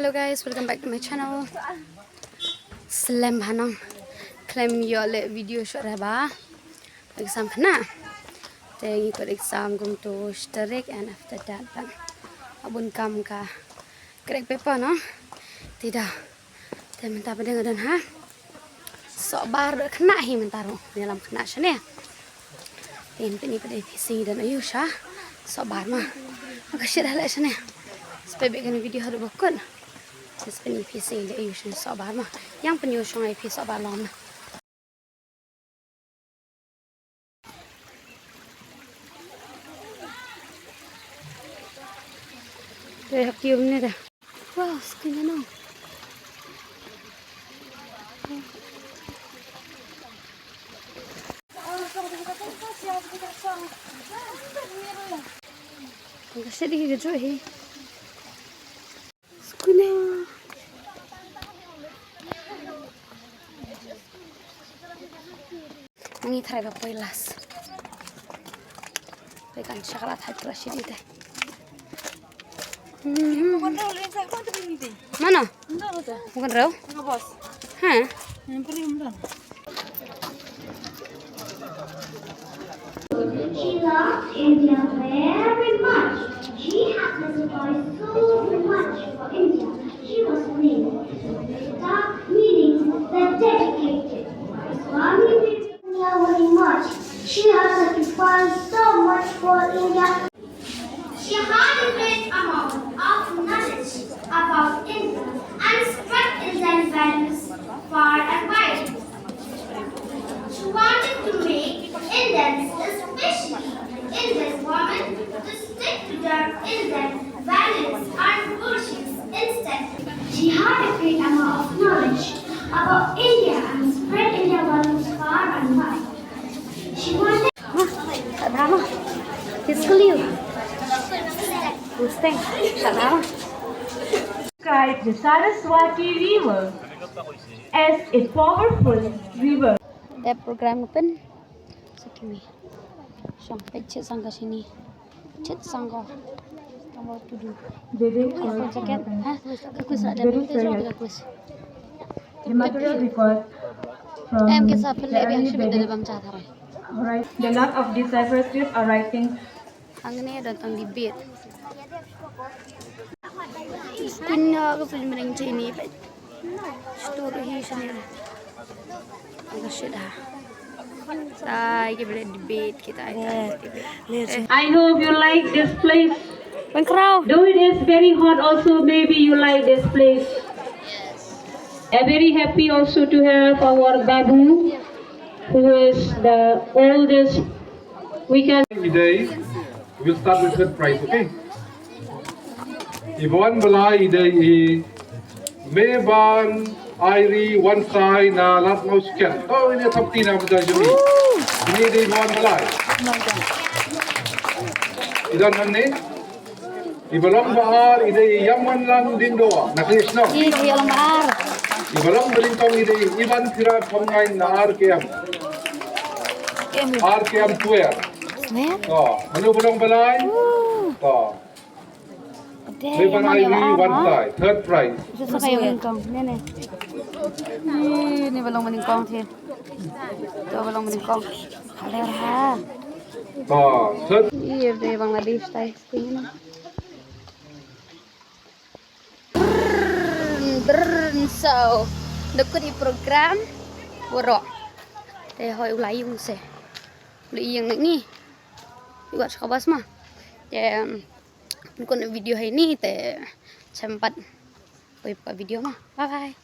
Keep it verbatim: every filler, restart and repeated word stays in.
Hello guys, welcome back to my channel. Slem hanang. Khlem ïoh leh video short haba exam khynnah. Te ngi kut exam kumto shi tarik and after that ban, ah, bun kam ka crack paper noh. Te da. Te mynta pat nga don ha Sohbar, don khynnah hi mynta ruh. Ïalam khynnah shane. Te pynïaid pat ïa phi sha don aïu sha Sohbar ma. Ka shit ha leh shane. Sngewbha bad kane video haduh ba kut. Sngewbha pynïaid phi sha don aïu sha Sohbar ma. Ïa pynïaid shong ïa phi Sohbar long ma. Te hap kiew ne da. Wow, skin ano. Ang kasi di ka jo hi. Skuna. Ngi tharai ba poi last. Poi kan shakala thai kala shiri te. Mhm. Mana? Bukan rau? Ha? She loves India very much. She has sacrificed so much for India. She was named Sita, meaning the dedicated. Swami Vivekananda very much. She has sacrificed so much for India. She had a great amount of knowledge about India and spread Indian values far and wide. She wanted to make Indians, especially Indian women, to stick to their Indian values and virtues instead. She had a great amount of knowledge about India and spread India values far and wide. She wanted Shah dha ma. Kiss ko liye. Mustang. Shah dha ma. Describe the Saraswati River as a powerful river. Te program open. Sakimi. Shong peit chet sangka sini. Chet sangka. Tangwa tudu. Dede. Apa jaket? Ha? Kakus ada. Dede. Kakus. The material record from Em, kita pilih the yang early sibuk dari Vedic bangsa Tarai. Right. The lack of deciphered script or writing. Ang ini datang di beat. Punya ke film ring Chinese, Pak. Story hi sini. Ang sudah. Sai ke boleh debate kita. Ai, tai, debate. I hope you like this place. Though it is very hot also, maybe you like this place. A very happy also to have our Babu, who is the oldest. We can. Idei, we'll start with third prize, okay? Iban Balai idei i Meban Airi Wansai na Ladngawsken. Oh, ini top tina betul jadi. Ini idei Iban Balai. Idan nanne. Iba long ba ar, idei Yamwanlang Dingdoa na Krishnong. Ih, ka ïa long ba ar. Iba long ba nyngkong idei Iban Tira Phomngai na R K M. R K M Tuer. Ne? To, mano ba long Balai? Uh. To. Ade, Meban Airi Wansai, third prize. Sa ka ïa long nyngkong. Ne, ne. Ih, ne ba long nyngkong te. To ba long nyngkong. Haler ha. To, third. Ih, de Bangladesh tai. Brrrr, brrrr, so. Da kut i program. Waroh. Te hoi u la ïung se. U la ïung ngi. I wat sa ka bas ma. Te, um, kut video ha ini te. Sempat. Poi ka video ma. Bye bye.